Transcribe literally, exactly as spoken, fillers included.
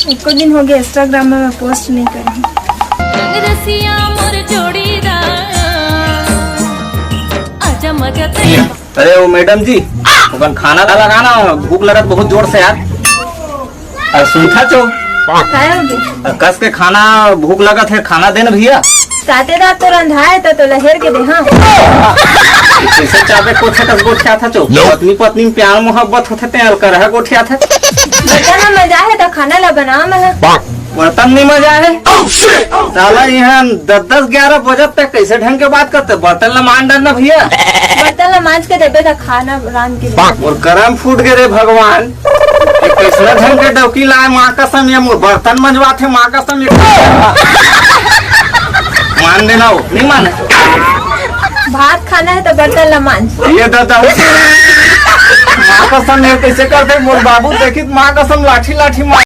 एको दिन हो गया Instagram में मैं post नहीं करी। रसिया मोर जोड़ीदार, आजा मजा ते। अरे वो मैडम जी, अपन खाना ला लगाना, भूख लगत बहुत जोर से यार। अरे सुनथा चो, काय हो गया? कस के खाना, भूख लगत है, खाना देना भैया। काटे दांत तो रंधा है तो, तो लहेर के दे, हाँ। कैसे चाबे को छटस गोठिया था चो? पत्नी पत्नी में प्यार मोहब्बत होथे ते अलकर है गोठिया था। बर्तन में मजा है तो खाना ला बना मैं। बर्तन नहीं मजा है। साला यहाँ दस दस ग्यारह बजत तक कैसे ढंग के बात करते? बर्तन ला मान डालना भैया। बर्तन ला मांज के देबे तो खाना रांध के देबे। मोर करम फूट गए रे भगवान। ये कैसना ढंग के डौकी लाए, माँ कसम, ये मोर बर्तन मंजवाथे, माँ कसम, ये मान देना हो, नहीं माने। भात खाना है तो बर्तन ला मांज। ये दादा, माँ कसम, ये कैसे करते मोर बाबू, देखी माँ कसम, लाठी लाठी मार।